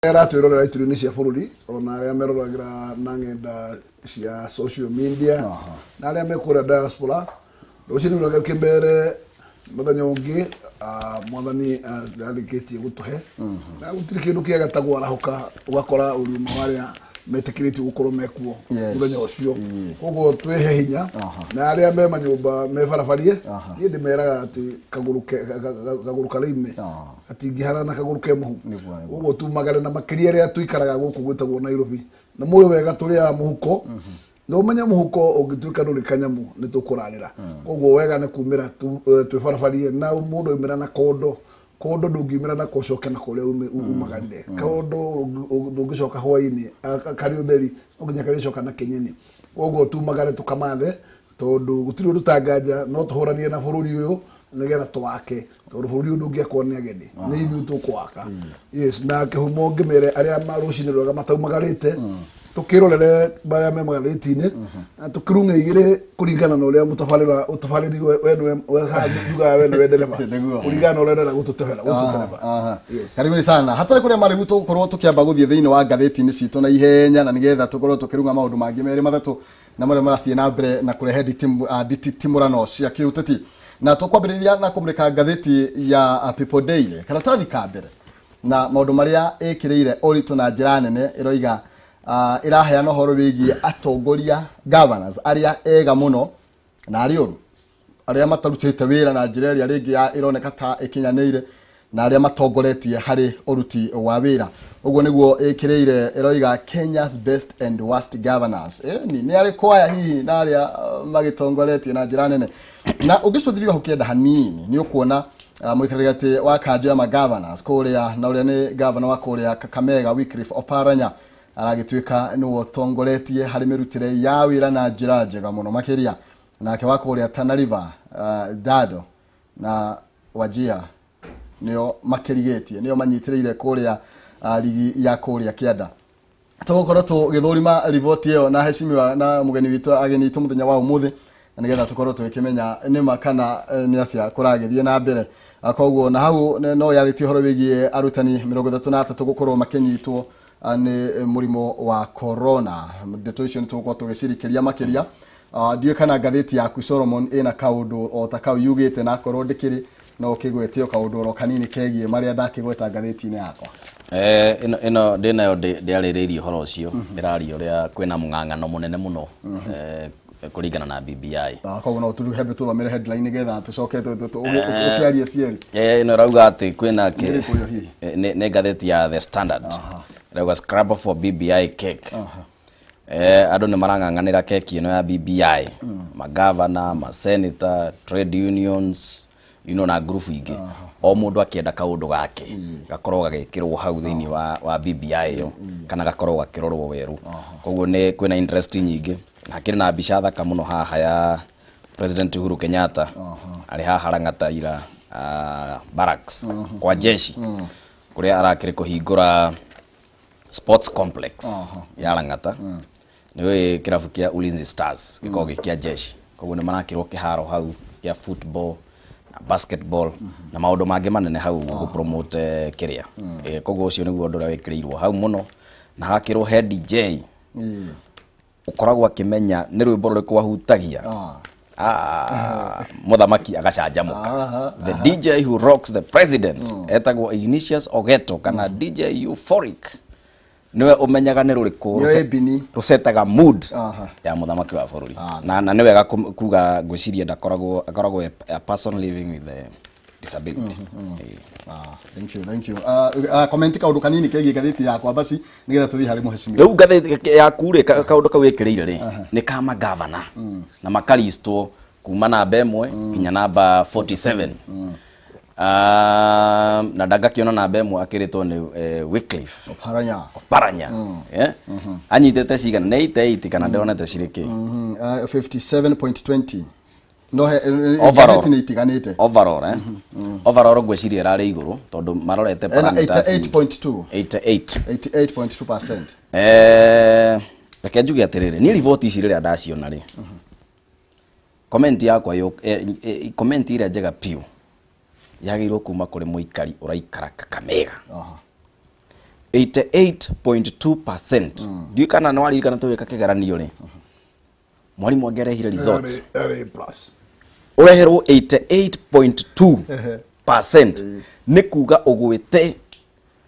Aratwĩrorera ituri-inĩ cia bũrũri, ona arĩa meroragĩra na ng'enda cia social media, na arĩa me kũrĩa diaspora. Rũcinĩ rwega kĩmbere mũthenya ũngĩ, mwathani arĩkĩtie gũtũhe, na gũtirĩ kĩndũ kĩega ta kwarahũka ũgakora ũrĩ ũmwe wa arĩa metĩkĩrĩtio gũkorwo mekuo mũthenya ũcio. Koguo twĩhe hinya, na arĩa me manyũmba me barabarie, niĩ ndĩmeraga atĩ kagũrũ karĩime gatingĩhana na kagũrũ ke mũhu. Koguo tumagare, na makĩria arĩa tũikaraga gũkũ gwĩtagwo Nairobi, na mũĩ wega tũrĩaga mũhuko, na ũmenye mũhuko ũngĩtuĩka ndũrĩ kanyamũ nĩ tũkũrarĩra. Koguo wega nĩ kumĩra twĩ barabarie, na mũndũ aumĩra na kondo kondo, ndũngiumĩra na kũcoke na kũrĩa umagarire kondo, ndũngĩcoka hwainĩ karĩ ũtheri, no nginya karĩcoka na kĩnyeni. Koguo tumagare tũkamathe, tondũ gũtirĩ ũndũ tanganja no tũhũranie na bũrũri ũyũ nĩgetha twake, tondũ bũrũri ũyũ ndũngĩakwo nĩ ageni, nĩ ithuĩ tũkwaka. Yes, na kĩhumo ngĩmere arĩa ma rũcinĩ rwega mataumagarĩte, tũkĩrorere marĩa me magathĩti-inĩ na tũkĩrung'e igĩrĩ kũringana na ũrĩa mũtabarĩra ũtabarĩri we nĩwe njugaga we nĩwe ndereba, kũringana na ũrĩa ũrenda gũtũtebera gũtũtereba. Yes. Karibuni sana. Hatarĩ kũrĩa marĩgu, tũgũkorwo tũkĩamba gũthiĩ thĩinĩ wa ngathĩti-inĩ citũ na ihenya, na nĩgetha tũkorwo tũkĩrung'a maũndũ mangĩ merĩ matatũ na marĩa marathiĩ na mbere na kũrehe nditimũrano cia kĩũteti. Na tũkwambĩrĩria na kũmũrĩka ngathĩti ya People Daily, karatathi ka mbere, na maũndũ marĩa ĩkĩrĩire ũritũ na njĩra nene. Ĩroiga ĩraheana ũhoro wĩgiĩ atongoria, governors arĩa ega mũno na arĩa ũru, arĩa matarutĩte wĩra na njĩra ĩrĩa rĩngĩ ĩroneka ta ĩkinyanĩire, na arĩa matongoretie harĩ ũruti wa wĩra. Ũguo nĩguo ĩkĩrĩire. Ĩroiga "Kenya's best and worst governors". Nĩ arĩkũ aya hihi na arĩa magĩtongoretie na njĩra nene? Na ũngĩcũthĩrĩria hau kĩenda hanini, nĩ ũkuona mũikarĩri gĩtĩ wa kanjũ ya magovernors kũrĩa, na ũrĩa nĩ governor wa kũrĩa Kakamega, Wycliffe Oparanya, aragĩtuĩka nĩwe ũtongoretie harĩ mĩrutĩre ya wĩra na njĩra njega mũno makĩria. Nake wa kũrĩa Tana River, Dado na Wajir, nĩo makĩrigĩtie, nĩo manyitĩrĩire kũrĩa rigi ya kũrĩa kĩanda. Tũgũkorwo tũgĩthũrima riboti ĩyo na heshimiwa na mũgeni witũ, ageni witũ mũthenya wa ũmũthĩ, na nĩgetha tũkorwo tũgĩkĩmenya nĩma kana nĩ atĩa kũragĩthiĩ na mbere. Koguo na hau no yarĩtie ũhoro wĩgiĩ arutani 33 gũkorwo makĩnyitwo nĩ mũrimũ wa corona. Ndeto icio nĩ tũgũkorwo tũgĩcirikĩria makĩria. Ndiũĩ kana ngathĩti yaku, Solomon, ĩna kaũndũ o ta kau yugĩte, na akorwo ndĩkĩrĩ, no ũkĩgwete o kaũndũ oro kanini kegiĩ marĩa ndakĩgweta ngathĩti-inĩ yakwa. Ĩno ndĩnayo ndĩarĩrĩirie ũhoro ũcio, ndĩraria ũrĩa kwĩna mũng'ang'ano mũnene mũno kũringana na BBI. Koguo no tũhembe tũthomere headline nĩgetha tũcoke ũkĩarie cierĩ. Ĩno ĩrauga atĩ kwĩna Nĩ ĩrĩkũ ĩyo hihi? Nĩ ngathĩti ya The Standard. Ĩrauga "Scramble for BBI cake". Andũ nĩ marang'ang'anĩra keki ĩno ya BBI, magavana, masenator, trade unions, na ngurubu ingĩ, o mũndũ akĩenda kaũndũ gake gakorwo gagĩkĩrwo hau thĩinĩ wa BBI ĩyo, kana gakorwo gakĩrorwo werũ. Koguo nĩ kwĩna interest nyingĩ, na hakĩrĩ na mbica thaka mũno haha ya President Uhuru Kenyatta arĩ haha Lang'ata ira, barracks kwa jeshi, kũrĩa arakĩrĩ kũhingũra sports complex ya Lang'ata. Nĩ kĩrabu kĩa Ulinzi Stars gĩkoragwo gĩ kĩa jeshi, koguo nĩ marakĩrwo kĩharo hau kĩa football na basketball na maũndũ mangĩ manene hau gũ promote kĩrĩa. Koguo ũcio nĩguo ũndũ ũrĩa wĩkĩrĩirwo hau mũno, na hakĩrwo he DJ ũkoragwo akĩmenya nĩ rwĩmbo rũrĩkũ ahutagia. Mũthamaki agacanjamũka. The DJ who rocks the president etagwo Ignatius Ogeto kana DJ Euphoric, niwe ũmenyaga nĩ rũrĩkũ Nĩwe Bini. rũcetaga mood ya mũthamaki wa bũrũri. Na nĩ wega kuga, ngwĩciria ndakoragwo, akoragwo a person living with a disability. Thank you, thank you. Comment kaũndũ kanini kegiĩ ngathĩti yakwa basi, nĩgetha tũthiĩ harĩ mũhecimiwa. Rĩu ngathĩti yaku rĩ, kaũndũ kau ĩkĩrĩire rĩ, nĩ ka magavana na makaristwo kuma namba 1 nginya namba 47. Na ndangakĩona namba 1 akĩrĩtwo nĩ Wycliffe Oparanya. Oparanya. Yeah? Anyitĩte cigana? Nĩ 88 kana ndĩronete cirĩ kĩ? 57.20, no he Overall. ngathĩti nĩ itiganĩte. Overall, overall ngwĩciria ĩrarĩ igũrũ tondũ marorete Ena parameters 88.2. 88. 88.2%. Reke njuge atĩrĩrĩ, niĩ riboti ici rĩrĩa ndaciona rĩ, comment yakwa yo, comment ĩrĩa njega piũ yagĩrĩirwo kuma kũrĩ mũikari ũraikara Kakamega. 88.2%. Ndiũĩ kana nĩ waririkana tũgĩka kĩgeranio rĩ, mwarimũ angĩarehire results Arĩ plus. Ũreherwo 88.2% nĩ kuga ũgwĩte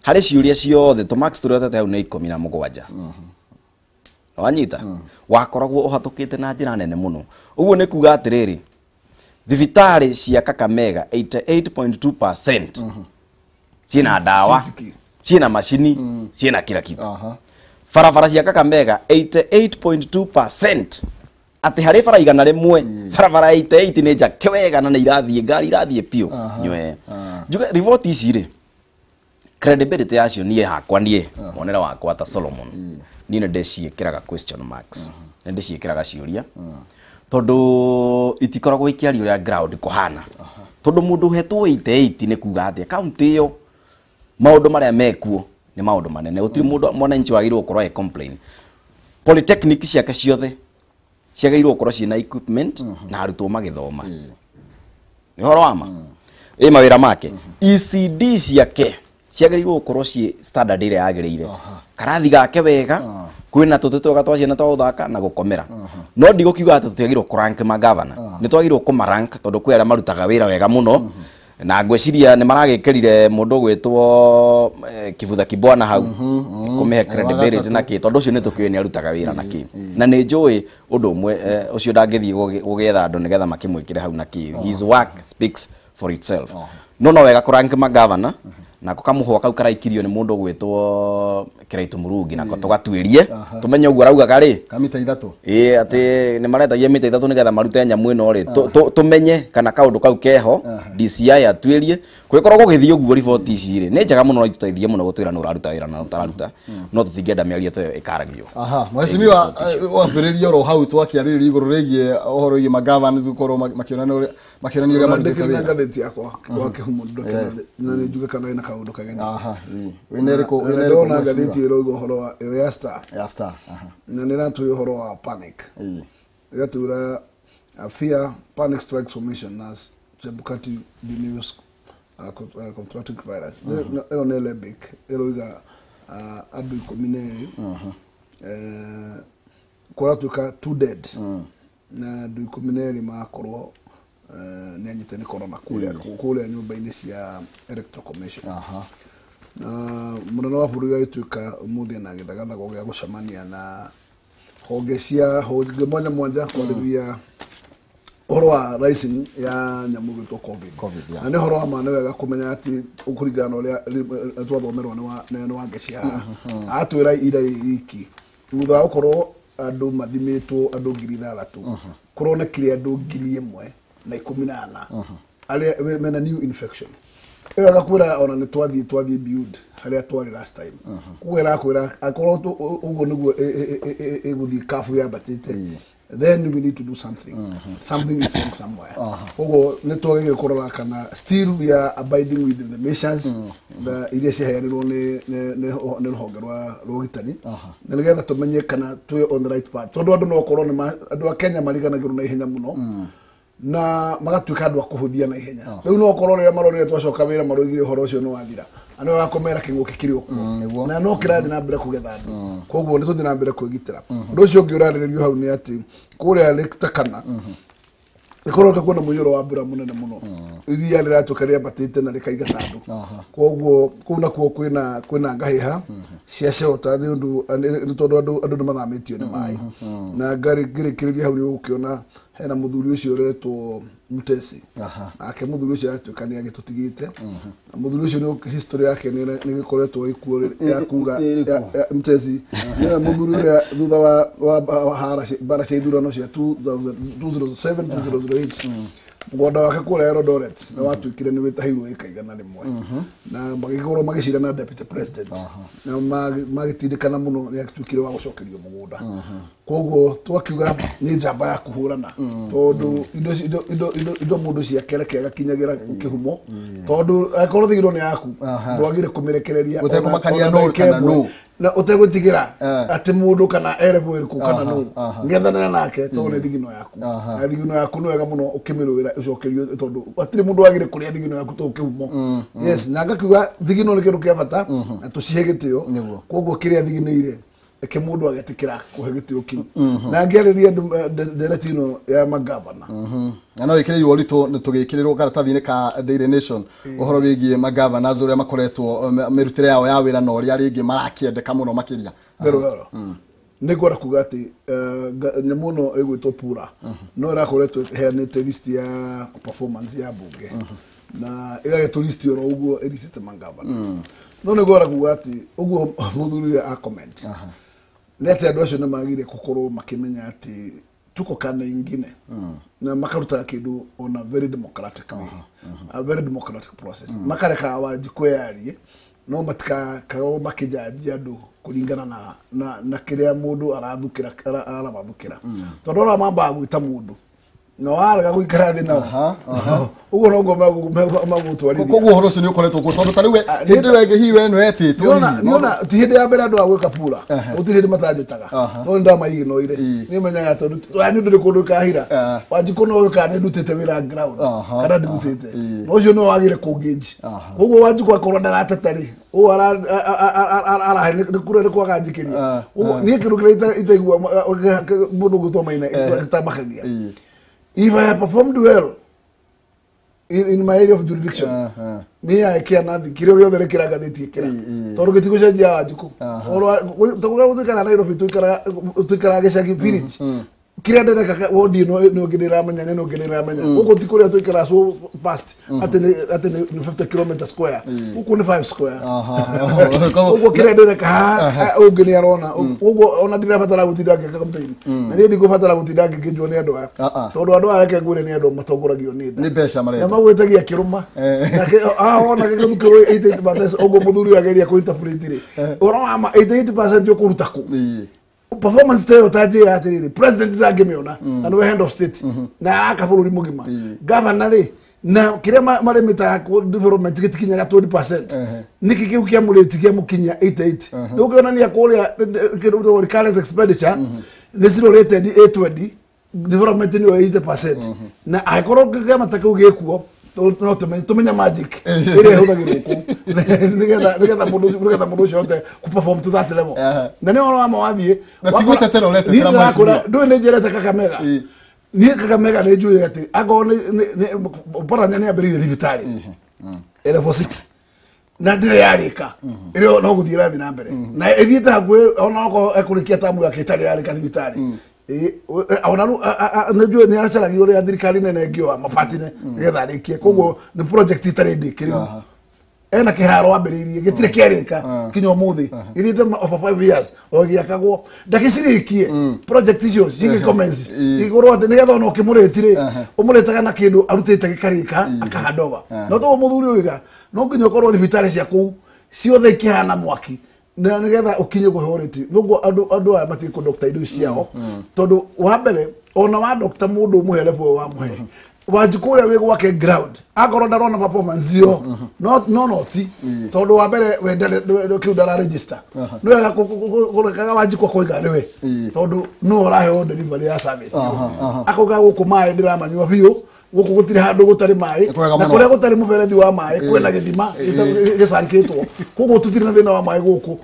harĩ ciũria ciothe tũmax tũrĩa ũtete hau nĩ 17. Wanyita wakoragwo ũhatũkĩte na njĩra nene mũno. Ũguo nĩ kuga atĩrĩrĩ, thibitarĩ cia Kakamega 88.2% ciĩna ndawa, Citiki. Ciĩna macini, ciĩna kila kitu. Barabara cia Kakamega 88.2%, atĩ harĩ bara 100, barabara 88 nĩ njake wega na nĩ irathiĩ, ngari irathiĩ biũ nywe. Njuge riboti ici rĩ, credibility yacio niĩ hakwa, niĩ mwonere wakwa ta Solomon, niĩ nĩ ndĩciĩkĩraga question marks, nĩ ndĩciĩkĩraga ciũria, tondũ itikoragwo ikĩaria ũrĩa ground kũhana. Tondũ mũndũ ũhetwo 88 nĩ kuga atĩa kaunti ĩyo maũndũ marĩa mekuo nĩ maũndũ manene, gũtirĩ mũndũ mwananchi wagĩrĩirwo gũkorwo agĩ complain. Polytechnic ciake ciothe ciagĩrĩirwo gũkorwo ciĩna equipment na arutwo magĩthoma. Nĩ ũhoro wa ma ĩ mawĩra make. ECD ciake ciagĩrĩirwo gũkorwo ciĩ standard ĩrĩa yagĩrĩire, karathi gake wega, kwĩna tũtĩ twega twa ciana twa gũthaka na gũkomera. No ndigũkiuga atĩ tũtiagĩrĩirwo kũrank magavana, nĩ twagĩrĩirwo kũmarank tondũ kwĩ arĩa marutaga wĩra wega mũno, na ngwĩciria nĩ maragĩkĩrire mũndũ ũgwĩtwo Kivutha Kibwana hau kũmĩhe credibility na kĩ, tondũ ũcio nĩ tũkĩũĩ nĩ arutaga wĩra na kĩ, na nĩ njũĩ ũndũ ũmwe, ũcio ndangĩthiĩ gũgĩetha andũ nĩgetha makĩmwĩkĩre hau na kĩ. His work speaks for itself. No wega kũrank magavana nako kamũhwa kau karaikirio nĩ mũndũ ũgwĩtwo Kĩraitũ Mũrungi, nako tũgatuĩrie tũmenye ũguo araugaga rĩ Kamita 3. Ĩĩ, atĩ nĩ maretagia mita 3 nĩgetha marute nyamũ ĩno rĩ, tũmenye kana kaũndũ kau keho. DCI atuĩrie kũgĩkorwo gũgĩthiĩ ũguo. Riboti ici rĩ nĩ njega mũno, no itũteithie mũno gũtwĩra nũ ũraruta wĩra na ũtararuta, no tũtingĩenda mĩario ta ĩyo ĩkaragio. Aha, mheshimiwa, wambĩrĩria oro hau twakĩarĩrĩria igũrũ rĩgiĩ ũhoro wĩgiĩ magavana gũkorwo makĩonania ũrĩa marutĩte Ndĩkĩrĩ na wĩra. Ngathĩti yakwa wa kĩhumo na nĩ njuge kana ĩna kaũndũ kageni. Aha, ĩĩ. Wĩna ĩrĩkũ, Na wĩna ĩrĩkũ, ndona mheshimiwa? Ngathĩti ĩroiga ũhoro wa ĩyo ya Star Ya Star. Aha. Na nĩ ĩratwĩra ũhoro wa panic. Ĩgatwĩra fear panic strikes commission as Chebukati the news contracting virus. Ĩyo nĩ Lebic ĩroiga andũ 12, kũratuĩka two dead na andũ 12 makorwo nĩ anyite nĩ corona kũrĩa nyũmba-inĩ cia Electoral Commission. Na mũnene wa bũrũri agĩtuĩka ũmũthĩ ena gĩthagathago gĩa gũcemania na honge cia honge mwanya mwanya kwarĩrĩria ũhoro wa rising ya nyamũ ĩgwĩtwo COVID. COVID, yeah. Na nĩ ũhoro wa ma, nĩ wega kũmenya atĩ kũringana na ũrĩa twathomerwo nĩ wa Ngeci haha atwĩra ira iki, thutha wa gũkorwo andũ mathimĩtwo andũ 6,000, kũronekire andũ 1,014 arĩa mena new infection. Ĩyo agakwĩra ona nĩ twathiĩ beyond harĩa twarĩ last time. Koguo ĩrakwĩra akorwo ũguo nĩguo ĩgũthiĩ kabu yambatĩte, then we need to do something. Something is wrong somewhere. Koguo nĩ twagĩrĩire kũrora kana still we are abiding with the measures na iria ciaheanirwo nĩ rũhonge rwa ũgitani, na nĩgetha tũmenye kana twĩ on the right path, tondũ andũ no korwo andũ a Kenya mariganagĩrwo na ihenya mũno na magatuĩka andũ a kũhũthia na ihenya. Rĩu no korwo rĩrĩa maronire twacoka wĩra maroigire ũhoro ũcio nĩ wathira, andũ agakũmera kĩng'ũki kĩrĩ o kuo Nĩguo. Na no kĩrathiĩ na mbere kũgetha andũ. Koguo nĩ tũthiĩ na mbere kwĩgitĩra. Ũndũ ũcio ũngĩ ũrarĩrĩrio hau nĩ atĩ kũrĩa Lake Turkana nĩ kũroneka kwĩna mũiyũro wa mbura mũnene mũno, iria rĩratuĩka rĩambatĩte na rĩkaingata andũ. Koguo kũu nakuo kwĩna ngahĩha cia shelter nĩ ũndũ nĩ tondũ andũ nĩ mathamĩtio nĩ maĩ. Na ngĩrĩkĩrĩria hau nĩ ũgũkĩona hena mũthuri ũcio ũretwo Mutesi. Nake mũthuri ũcio aratuĩka nĩ agĩtũtigĩte, na mũthuri ũcio nĩ history yake nĩ ĩgĩkoretwo ĩkuo ya kuga Ĩrĩkũ? Mutesi nĩwe mũthuri ũrĩa thutha wa mbara cia ithurano cia 2007 2008, mũgũnda wake kũrĩa Eldoret nĩ watuĩkire nĩ wĩtahirwo ĩka 100, na magĩkorwo magĩcira na deputy president na magĩtindĩkana mũno, nĩ atuĩkire wa gũcokerio mũgũnda. Koguo twakiuga nĩ njamba ya kũhũrana, tondũ indo mũndũ ciake reke agakinyagĩra kĩhumo, tondũ angĩkorwo thigirwo nĩ yaku, ndwagire kũmĩrekereria Gũtekũmakania ona nũ ndagĩka kana ĩmwe. nũ. Na utegwitigira ati mundu kana erebu iriku kana nu ngethanira nake tondu ni thigino yaku na thigino yaku ni wega muno ukimirwira ucokerio tondu atiri mundu wagire kuria thigino yaku to kihumo. Yes, na ngakiuga thigino ni kindu kia bata na tucihe gitio, koguo kiria thiginiire ke mundu agetikira kuhe gitio kiu na ngiariria ndereti ino ya magavana. Na no ikirirwo ritu ni tugikirirwo karatathi-inĩ ka Daily Nation uhoro wigie magavana uria makoretwo mirutire yao ya wira na uria ringi marakiendeka muno makiria. Wero nĩ ngwenda kuga atĩ nyamũ ĩno ĩgwĩtwo Pura no ĩrakoretwo ĩheanĩte list ya performance ya bunge na ĩgagĩtũ list oro ũguo ĩricĩte magavana. No nĩ ngwenda kuga atĩ ũguo mũthuri ũrĩa a comment nĩ atĩ andũ acio nĩ magire gũkorwo makĩmenya atĩ tuko kana ingine na makaruta kindu on a very democratic way, a very democratic process. Makareka Wanjikũ yarie no matikakorwo makijanjia andu kuringana na kiria mundu arathukira aramathukira tondu ora mambaga gwita mundu na warega guikara thi nao uguo noguo magutwarithia. Koguo uhoro ucio ni ukoretwo kuo tondu ta riu hindi ĩyo ĩngĩ hihi we nĩ wetĩtwo. Niona ti hindi ya mbere andu a gwika Pura gutiri hindi matanjĩtaga no nĩndamaiginoire nĩ menyaga tondu wanyu ndũrĩ kũndũ ĩkahira Wanjikũ no ũĩ kana nĩ ndutĩte wĩra ground kana ndirutĩte na ũcio nĩwe wagĩrĩire kũngĩnji. Koguo Wanjikũ akorwo ndarateta rĩ ũũ arahe nĩ kura nĩ kwaga njikĩria. Niĩ kĩndũ kĩrĩa itaigua mũndũ gwĩtwo Maina gĩtamakagia. If I have performed well in my area of jurisdiction, me I care nothing. Kiro gĩothe rĩkĩra ngathĩti ĩkĩra tondũ gĩtigũcenjia Wanjikũ. Tondũ tũikaraga Nairobi tũikaraga gĩcagi village kĩrĩa ndĩreka wodi ĩno nĩ ũngĩ ndĩramenya nĩ ũngĩ ndĩramenya. Gũkũ ti kũrĩa tũikaraga so past atĩ nĩ 50 km square, gũkũ nĩ 5 square. Ũguo kĩrĩa ndĩreka haha ũngĩ nĩ arona. Ũguo ona ndirabatara gũtinda ngĩka campaign na niĩ ndigũbatara gũtinda ngĩkĩnjwo nĩ andũ aya tondũ andũ aya reke ngwĩre nĩ andũ matongoragio nĩ nda nĩ mbeca marenda na magwĩtagia kĩrũma wona gĩgĩthukĩrwo 88% ũguo mũthuri ũyũ ageria kũ-interpret rĩ ũhoro wa ma 88% ũkũruta kũ? Performance tayo tajira atiriri president ndangĩmĩona na nĩwe head of state na araka bũrũri mũgima. Governor rĩ na kĩrĩa marĩmĩtaga development gĩtikinyaga 20%, nĩkĩ kĩu kĩamũrĩti kĩamũkinyia 88? Nĩ ũkĩonania kũrĩa kĩndũ recurrent expenditure nĩ cirorĩte 820, development nĩyo 80%, na angĩkorwo kĩama ta kĩu gĩkuo no tumenya magic ĩrĩa ĩhũthagĩrwo kũu nĩgetha mũndũ ũcio ahote kũ perform to that level. Na nĩ ũhoro wa ma wathiĩ Na ti gwĩtetera ũretetera mheshimiwa. Ndũĩ nĩ njĩrĩte Kakamega. Niĩ Kakamega nĩ njũĩ atĩ akorwo Oparanya nĩ ambĩrĩirie thibitarĩ level 6 na ndĩrĩ yarĩka ĩrĩa no gũthiĩ ĩrathiĩ na mbere na ĩthiĩte hakuhĩ ona okorwo ekũrĩkia tamu yake ĩtarĩ yarĩka thibitarĩ. Ona rĩu nĩ njũĩ nĩ aracaragia ũrĩa thirikari nene ĩngĩoa mapatine nĩgetha arĩkie. Koguo nĩ project ĩtarĩ ndĩkĩrĩru ena kĩharo ambĩrĩirie gĩtirĩ kĩarĩka kinya ũmũthĩ gĩthiĩte over 5 years o gĩakagwo ndakĩcirĩkie project icio cigĩcommence igũrũ atĩ nĩgetha ona ũkĩmũrĩti rĩ ũmũrĩtaga na kĩndũ arutĩte gĩkarĩka akahandova. No toguo mũthuri oiga no nginya ũkorwo thibitarĩ cia kũu ciothe ikĩhana mwaki na nĩgetha ũkinye kũheo rĩti. Noguo andũ aya matirĩ kũ-doctor indo ici ciao tondũ wa mbere ona wa doctor mũndũ ũmũhe level wamũhe Wanjikũ ũrĩa wĩ gwake ground akorwo ndarona performance ĩyo no noti tondũ wa mbere we kĩu ndara register nĩ wega kũrekaga Wanjikũ akoiga nĩwe tondũ nĩwe ũraheo delivery ya service akauga gũkũ maĩ ndĩramanyua biũ gũkũ gũtirĩ handũ gũtarĩ maĩ na kũrĩa gũtarĩ mũberethi wa maĩ kwĩna gĩthima gĩcankĩtwo koguo tũtirĩ na thĩna wa maĩ gũkũ.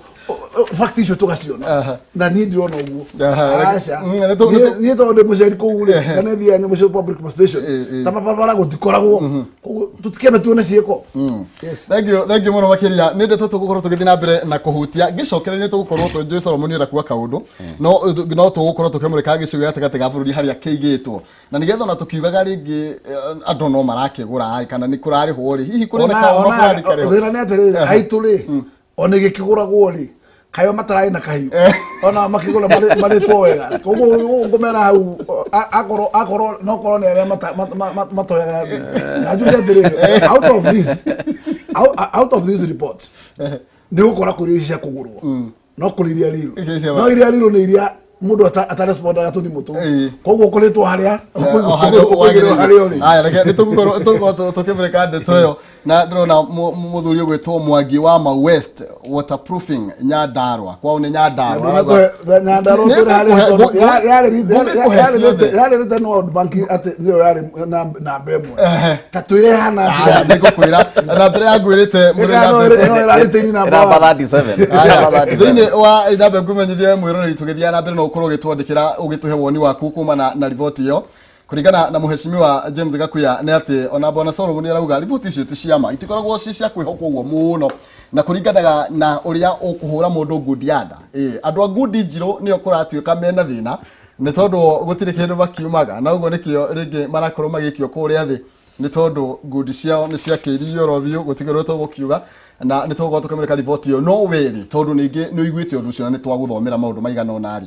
Fact icio tũgaciona na niĩ ndirona ũguo. Aca niĩ tondũ ndĩ mũceri kũu rĩ na nĩ thiaga nyamũ cia public participation ta mabarabara gũtikoragwo koguo tũtikĩambe tuone ciĩko. Thank you mũno makĩria nĩ ndeto tũgũkorwo tũgĩthiĩ na mbere na kũhutia ngĩcokereria tũgũkorwo tũnjũĩ Solomon ũrĩa kuga kaũndũ no tũgũkorwo tũkĩmũrĩka gĩcigo gĩa gatagatĩ ga bũrũri harĩa kĩigĩtwo na nĩgetha ona tũkiugaga rĩngĩ andũ no marakĩgũra kana nĩ kũrarĩhwo rĩ hihi kũrĩ na kaũndũ fulani karĩho. Thĩna nĩ atĩrĩrĩ aitũ rĩ ona gĩkĩgũragwo rĩ kayo matararĩ na kahiũ ona makĩgũra marĩtwo wega koguo ngũmera hau akorwo no korwo nĩ arĩa matoyaga na njuge atĩrĩrĩ out of this report nĩ ũgũkora kũrĩ ici cia kũgũrwo no kũrĩ iria rirũ no iria rirũ nĩ iria mundu atarespondaga tuthimu tu koguo kuritwo haria harĩa ũrĩ. Aya reke nĩ tũgũkorwo tũkĩmũrĩka ndeto ĩyo. Na ndĩrona mũthuri ũgwĩtwo Mwangi wa Ma West waterproofing Nyandarua kwao nĩ Nyandarua. Nyandarua yarĩ written World Bank atĩ nĩyo yarĩ namba ĩmwe. Ta twĩre hana atĩa? Nĩngũkwĩra na mbere ya ngwĩrĩte mũrĩ namba 37. Thĩinĩ wa namba ngũmenyithia mwĩroreri tũgĩthiaga na mbere no ũkorwo ũgĩtwandĩkĩra ũgĩtũhe woni waku kumana na riboti ĩyo. Kũringana na mũheshimiwa James Gakuya nĩ atĩ ona Bwana Solomon arauga riboti icio ti ciama itikoragwo ci cia kwĩhokwo ũguo mũno na kũringanaga na ũrĩa ũkũhũra mũndũ ngundi ya nda. Andũ a ngundi njirũ nĩo kũratuĩka mena thĩna nĩ tondũ gũtirĩ kĩndũ makiumaga na ũguo nĩkĩo rĩngĩ marakorwo magĩikio kũrĩa thĩ nĩ tondũ ngundi ciao nĩ ciakĩirio oro biũ gũtigĩrwo tũgũkiuga na nĩ tũgũkorwo tũkĩmũrĩka riboti ĩyo no wĩrĩ tondũ ningĩ nĩ ũiguĩte ũndũ ũcio na nĩ twagũthomera maũndũ maigana ũna rĩ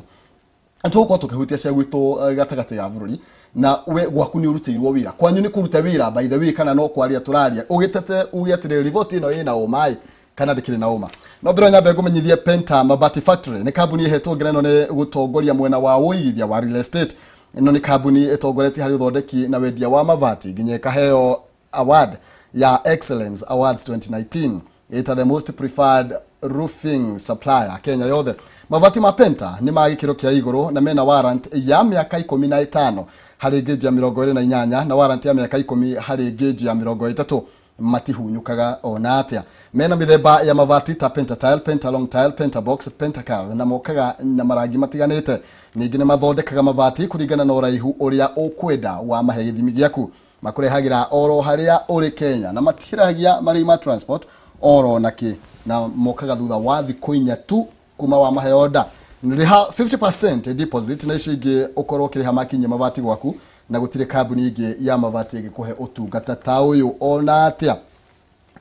tũgũkorwo tũkĩhutia cia gwitũ gatagatĩ ga bũrũri na we gwaku nĩ ũrutĩirwo wĩra kwanyu nĩ kũruta wĩra by the way kana no kwaria tũraria ũgĩtete uge atĩrĩ riboti ĩno ĩna ũma kana ndĩkĩrĩ na ũma. No mbere nyambe ngũmenyithie Penta Mabati Factory nĩ kambuni ĩhetwo ngerenwa nĩ gũtongoria mwena wa ũigithia wa real estate. Ĩno nĩ kambuni ĩtongoretie harĩ ũthondeki na wendia wa mabati nginya ĩkaheo award ya Excellence Awards 2019 ĩta the most preferred roofing supplier Kenya yothe. Mabati ma Penta nĩ ma gĩkĩro kĩa igũrũ na mena warrant ya mĩaka 15 harĩ gauge ya 28 na warrant ya mĩaka 10 harĩ gauge ya 30. Matihunyukaga ona atĩa. Mena mĩthemba ya mabati ta Penta tile, Penta long tile, Penta box, Penta curve na mokaga na marangi matiganĩte. Ningĩ nĩ mathondekaga mabati kũringana na ũraihu ũrĩa ũkwenda wa mahe gĩthimi gĩaku. Makũrehagĩra oro harĩa ũrĩ Kenya na matihiragia marĩhi ma transport oro nakĩ na mokaga thutha wa thikũ inya tu kuma wa mahe order. Rĩha 50% deposit na icio ingĩ ũkorwo ũkĩrĩha makinyia mabati gwaku na gũtirĩ kambuni ĩngĩ ya mabati ĩngĩkũhe ũtungata ta ũyũ ona atĩa.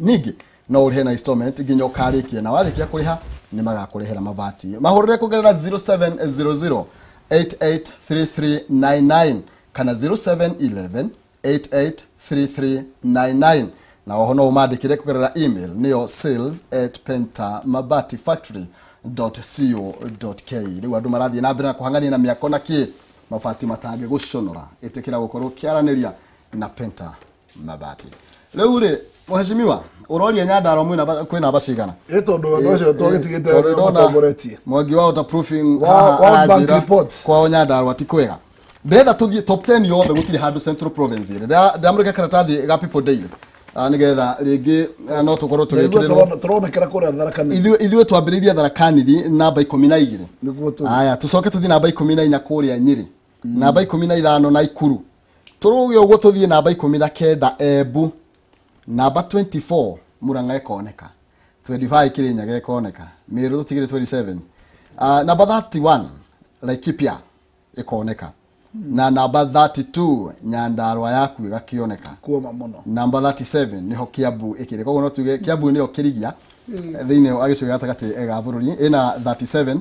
Ningĩ no ũrĩhe na installment nginya ũkarĩkie na warĩkia kũrĩha nĩ magakũrĩhĩra mabati. Mahũrĩre kũgerera 0700 883399 kana 0711 883399 na oho no ũmandĩkĩre kũgerera email nĩyo sales@pentamabatifactory.co.ke. Rĩu andũ marathiĩ na mbere na kũhang'ania na mĩako na kĩ mabati matangĩgũconora ĩtĩkĩra gũkorwo ũkĩaranĩria na Penta Mabati. Rĩu rĩ mũheshimiwa ũroria Nyandarua kwĩ namba cigana? Ĩ tondũ ũndũ ũcio twagĩtigĩte matongoretie Mwangi wa waterproofing World Bank report kwao Nyandarua ti kwega. Ndĩrenda tũthiĩ top 10 yothe gũtirĩ handũ Central Province ĩrĩ. Ndĩramũrĩka karatathi ga People Daily nĩgetha rĩngĩ no tũkorwo tũgĩkĩrĩrwo tũronekera kũrĩa Tharaka Nithi. Ithuĩ twambĩrĩirie Tharaka Nithi namba 12 nĩguo tũthiĩ. Aya tũcoke tũthiĩ namba 14 kũrĩa Nyĩrĩ, namba 15 Naikuru, tũrũge ũguo tũthiĩ namba 19 Embu, namba 24 Murang'a ĩkoneka, 25 Kirinyaga ĩkoneka, Meru tũtigĩre 27, namba 31 Laikipia ĩkoneka na namba 32 Nyandarua yaku ĩgakĩoneka kuoma mũno. Namba 37 niho Kiambu ĩkĩrĩ. Koguo no tuge Kiambu nĩyo kĩrigia thĩinĩ wa gĩcigo gĩa gatagatĩ ga bũrũri ĩna 37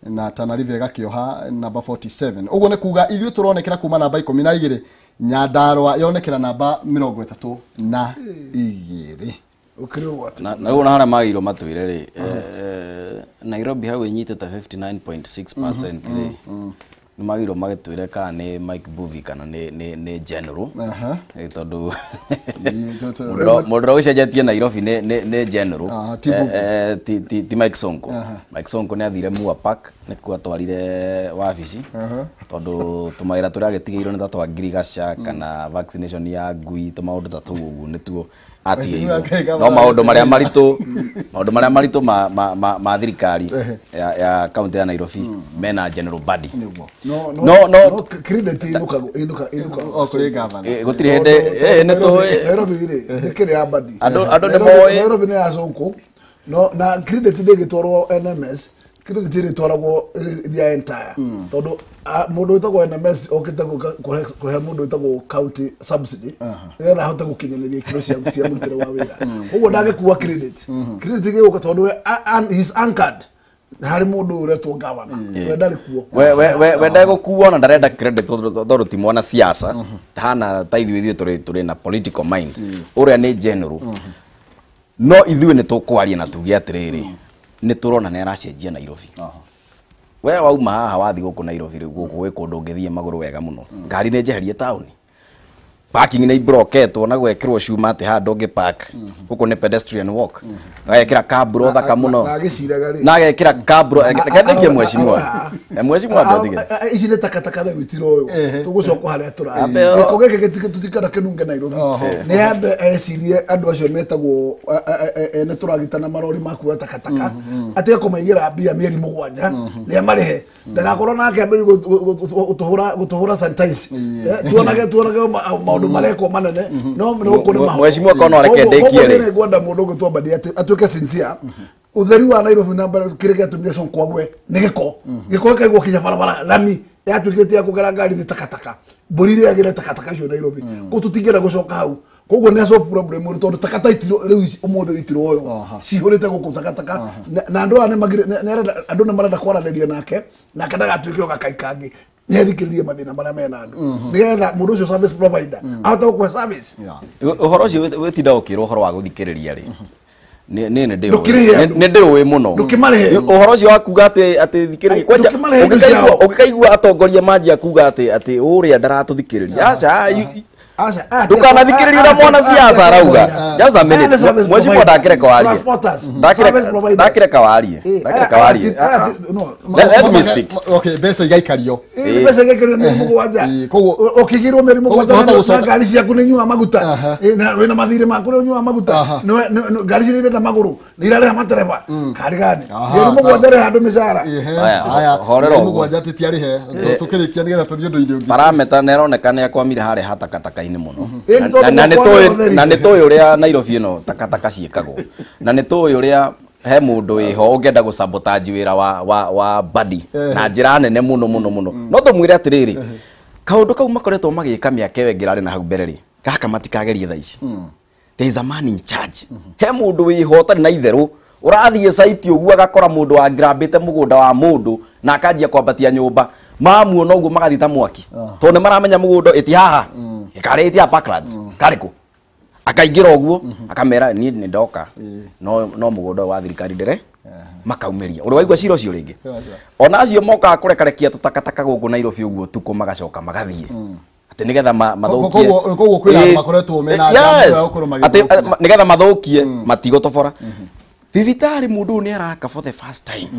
na Tana River ĩgakĩoha namba 47. Ũguo nĩ kuga ithuĩ tũronekera kuma namba 12 Nyandarua yonekera namba 32. Ũkĩrĩ ũgwati. Na rĩu ona harĩa magĩrĩirwo matwĩre rĩ Nairobi hau ĩnyitĩte 59.6% rĩ nĩ magĩrĩirwo magĩtwĩre kana nĩ Mike Mbuvi kana nĩ General. Tondũ mũndũ ũrĩa ũcenjetie Nairobi nĩ General ti Mike Sonko. Mike Sonko nĩ athire Mua Park nĩkuo atwarire wabici tondũ tũmawĩra tũrĩa agĩtigĩirwo nĩ ta twa ngirigaca kana vaccination ya ngui tũmaũndũ ta tũu ũguo nĩtuo atigĩirwo. No maũndũ marĩa maritũ ma thirikari ya kaunti ya Nairobi mena General Badi. No credit inuka o kũrĩ governor gũtirĩ hĩndĩ nĩ tũĩ Nairobi rĩ nĩ kĩrĩ ya Badi. Andũ nĩ moĩ Nairobi nĩ ya Sonko no na credit ndĩgĩtwarwo NMS credit ĩrĩtwaragwo ya entire tondũ mũndũ wĩtagwo NMS okĩte kũhe mũndũ wĩtagwo county subsidy nĩgetha ahote gũkinyanĩria ikĩro cia mũrutĩre wa wĩra. Ũguo ndangĩkua credit gĩgũka tondũ he is anchored harĩ mũndũ ũretwo governor we ndarĩ kuo we ndegũkuo na ndarenda credit tondũ ti mwana siasa hana ta ithuĩ tũrĩ na political mind ũrĩa nĩ general. No ithuĩ nĩ tũkwaria na tuge atĩrĩrĩ nĩ tũrona nĩ aracenjia Nairobi. We wauma haha wathi gũkũ Nairobi rĩu gũkũ gwĩ kũndũ ũngĩthiĩ magũrũ wega mũno. Ngari nĩ njeherie taũni. Parking nä ibroketwo na gwekĩrwo cuma atĩ haha ndũngĩ park, gũkũ nĩ pedestrian walk, agekĩra kaburo thaka mũno. Na agĩciraga rĩ. Na agekĩra kaburo. Reke ndĩkie, mheshimiwa. Mheshimiwa, ndotige. Ici nĩ takataka tha gwĩtira ũyũ tũgũcoka harĩa tũrarĩ. Ambe Gĩko gĩkĩ tũtikenda kĩnunge Nairobi. Nĩ ambe ecirie andũ acio metagwo ene tũragita na marori makuoya takataka, atige kũmaigĩra mbia mĩeri 7 nĩ amarĩhe, ndagakorwo nake ambĩrĩrie gũtũhũra sanitize. Tuonage maũndũ marekwo manene, no nĩ gũkũ nĩ maho. Mheshimiwa, kono reke ndĩkie rĩ. Koguo ngwenda mũndũ ũgĩtwo Mbadi atĩ atuĩke sincere. Ũtheri wa Nairobi na mbere kĩrĩa gĩatũmire Sonko agwe nĩ gĩko. Gĩko gĩkaigwo kinya barabara, rami yatuĩkire ya kũgera ngari nĩ takataka, mbũri irĩagĩre takataka icio Nairobi. Koguo tũtingĩenda gũcoka hau. Koguo nĩ solve problem rĩ, tondũ takata itirwo rĩu ũmũthĩ itiroywo, cihũrĩte gũkũ takataka. Na andũ aya andũ nĩ marenda kwaranĩria nake, nake ndagatuĩke o gakai kangĩ, nĩ athikĩrĩrie mathĩna marĩa mena andũ, nĩgetha mũndũ ũcio service provider ahote gũkũhe service. Ũhoro ũcio wĩtinda ũkĩrwo ũhoro wa gũthikĩrĩria rĩ, nĩ nĩ Ndũkĩrĩhe ndĩũĩ andũ. Nĩ ndĩũĩ mũno. Ndũkĩmarĩhe. Ũhoro ũcio wa kuga atĩ thikĩrĩria Ai, kwanja ndũkĩmarĩhe indo ciao. Ũngĩkaigua atongoria manjia kuga atĩ ũrĩa ndaratũthikĩrĩria, aca. Aca, Ndũkanathikĩrĩrie ũrĩa mwana siasa arauga. Just a minute. Mheshimiwa, ndakĩreka warie. Transporters, service providers. Ndakĩreka warie. Ndakĩreka warie. No. Let me speak. Okay, mbeca igaikario. Ĩ, mbeca igekĩrwo mĩeri 7. Ũkĩgĩrwo mĩeri Koguo 7 tũhota na gũcoka- ngari ciaku nĩ inyuaga maguta. Ĩ, na wĩna mathirĩ maku nĩ ũnyuaga maguta. Ngari ciria irenda magũrũ nĩ irarĩha matereba kari gani mĩeri 7 rĩha andũ mĩcara. Aya, Aya, horera mĩeri ũguo. 7 atĩ tiarĩhe. Tũkĩrĩkia nĩgetha tũthiĩ ũndũ-inĩ ũngĩ. Parameta nĩ ĩroneka nĩ akwamire harĩa ha takataka-inĩ mũno. Ĩ, nĩ tondũ Na nĩ gwakwama tũĩ ũtheri. Na nĩ tũĩ ũrĩa Nairobi ĩno takataka ciĩkagwo, na nĩ tũĩ ũrĩa he mũndũ wĩho ũngĩenda gũsabotage wĩra wa Mbadi na njĩra nene mũno mũno mũno. No tũmwĩre atĩrĩrĩ, kaũndũ kau makoretwo magĩka mĩaka ĩyo ĩngĩ ĩrarĩ na hau mbere rĩ, gaka matikagerie thaa ici. There is a man in charge. He mũndũ wĩho ũtarĩ na itherũ ũrathiĩ site ũguo agakora mũndũ wangrambĩte mũgũnda wa mũndũ na akanjia kwambatia nyũmba, mamuona ũguo magathiĩ ta mwaki, tondũ nĩ maramenya mũgũnda ĩti haha ĩkarĩ ĩti haha Parklands karĩ kũ. Akaingĩra ũguo akamera niĩ nĩ ndoka, no mũgũnda ũyũ wa thirikari ndĩre makaumĩria ũrĩ waigua cira ũcio rĩngĩ. Ona acio mokaga kũrekarekia tũtakataka gũkũ Nairobi ũguo tukũ magacoka magathiĩ atĩ nĩgetha mathũkie. Koguo kwĩna andũ makoretwo mena njamba ya gũkorwo atĩ magĩthũkia. Nĩgetha mathũkie matigũtobora thibitarĩ. Mũndũ ũyũ nĩ araka for the first time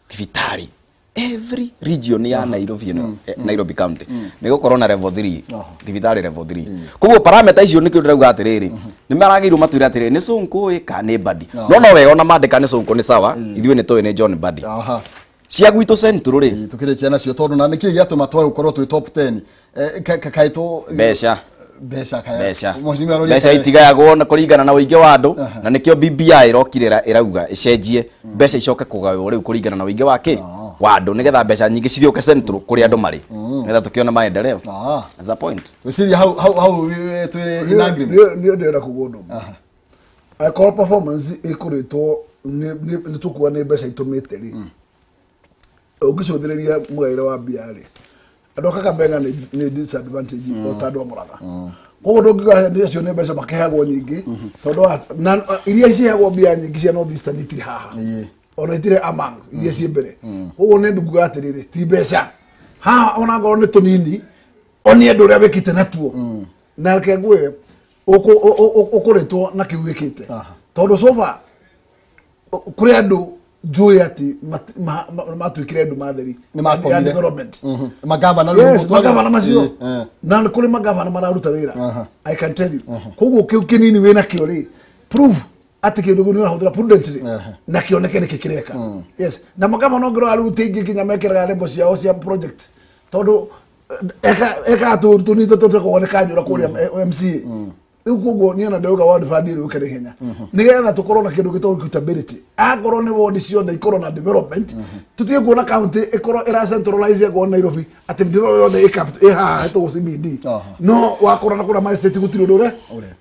thibitarĩ every region ya Nairobi ĩno, Nairobi County nĩ gũkorwo na level 3 thibitarĩ, level 3. Koguo parameter icio nĩkĩo ndĩrauga atĩrĩrĩ, nĩ maragĩrĩirwo matwĩre atĩrĩrĩ, nĩ Sonko ĩ kana nĩ Mbadi. No wega ona mandĩka nĩ Sonko nĩ sawa, ithuĩ nĩ tũĩ nĩ John Mbadi. Cia gwitũ Central rĩ, Ĩ, tũkĩrĩkia nacio, tondũ na nĩkĩ gĩatũma twage gũkorwo twĩ top 10? Kaĩ tũ Mbeca. Mbeca kaya. Mbeca. Mheshimiwa aroria Mbeca itigayagwo na kũringana na ũingĩ wa andũ, na nĩkĩo BBI ĩrokire ĩrauga ĩcenjie mbeca icoke kũgaywo rĩu kũringana na ũingĩ wa kĩ wa andũ, nĩgetha mbeca nyingĩ cigĩũke Central kũrĩa andũ marĩ, nĩgetha tũkĩone maendeleo. That's a point. Gwĩciria hau twĩ in agreement. Niĩ ndĩrenda kuga ũndũ ũmwe. Angĩkorwo performance ĩkũrĩtwo nĩ tũkuga nĩ mbeca itũmĩte rĩ, ũngĩcũthĩrĩria mũgaĩre wa mbia rĩ, andũ a Kakamega nĩ disadvantage o ta andũ a Mũrang'a. Koguo ndũngiuga nĩ acio nĩ mbeca makĩheagwo nyingĩ, tondũ na iria ciheagwo mbia nyingĩ cia North Eastern itirĩ haha, ona itirĩ among iria ciĩ mbere. Koguo nĩ nduguga atĩrĩrĩ, ti mbeca haha, ona ngorwo nĩ tũnini, onie andũ ũrĩa wĩkĩte natuo. Na reke ngwĩre, ũkũrĩtwo na kĩu wĩkĩte, tondũ so far kũrĩ andũ njũĩ atĩ matuĩkire andũ matheri Nĩ makomire. ya development. Magavana rĩu Yes, magavana macio. Na nĩ kũrĩ magavana mararuta wĩra, I can tell you. Koguo kĩu kĩnini wĩna kĩo rĩ, prove atĩ kĩndũ kĩu nĩ ũrahũthĩra prudently na kĩoneke nĩkĩ kĩreka. Yes, na magavana ũngĩrora rĩu ti aingĩ nginya mekĩraga rembo ciao cia project, tondũ eka tũnini tũtekagwo nĩ kanyũra kũrĩa MCA rĩu. Koguo niĩ ona ndĩrauga ward fund ĩrĩ ũke ihenya, nĩgetha tũkorwo na kĩndũ gĩtagwo equitability. Akorwo nĩ ward ciothe ikorwo na development, tũtige kuona county ĩkorwo ĩra centralize ĩkorwo Nairobi, atĩ development yothe ĩ haha ĩtagwo CBD. No wakora na kũrĩa ma state gũtirĩ ũndũ ũrĩa,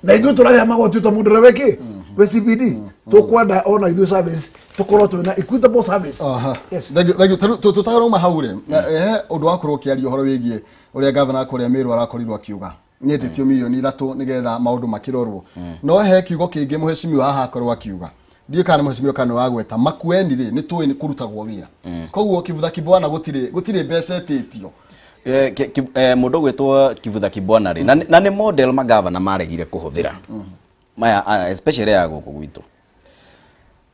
na ithuĩ tũrarĩha magoti ta mũndũ ũrĩa wĩkĩ wĩ CBD. Tũkwenda ona ithuĩ service tũkorwo twĩna equitable service. Yes. Thank you, thank you. Tũtarauma hau rĩ, he ũndũ wakorwo ũkĩaria ũhoro wĩgiĩ ũrĩa gavana kũrĩa Meru arakorirwo akiuga nĩ etĩtio mirioni 3 nĩgetha maũndũ makĩrorwo. No he kiugo kĩngĩ mũhecimiwa haha akorwo akiuga, ndiũĩ kana nĩ mũhecimiwa kana nĩ wagweta Makueni rĩ, nĩ tũĩ nĩ kũrutagwo wĩra, koguo kivutha kibwana gũtirĩ mbeca ĩtĩtio. Mũndũ gwĩtwo Kivutha Kibwana rĩ, na nĩ model magavana maregire kũhũthĩra maya, especially ya gũkũ gwitũ,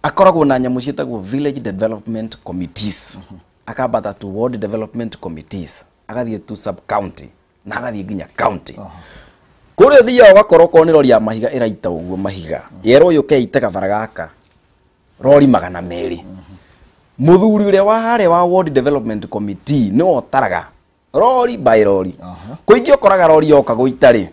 akoragwo na nyamũ ciĩtagwo village development committees, akambata to ward development committees, agathiĩ to sub county na agathiĩ nginya county. Kũrĩa ũthiaga ũgakora okorwo nĩ rori ya mahiga ĩraita ũguo mahiga, yerwo yũke ĩite kabara gaka rori 200. Mũthuri ũrĩa wa harĩa wa ward development committee nĩwe ũtaraga rori by rori. Kũingĩ ũkoraga rori yoka gũita rĩ,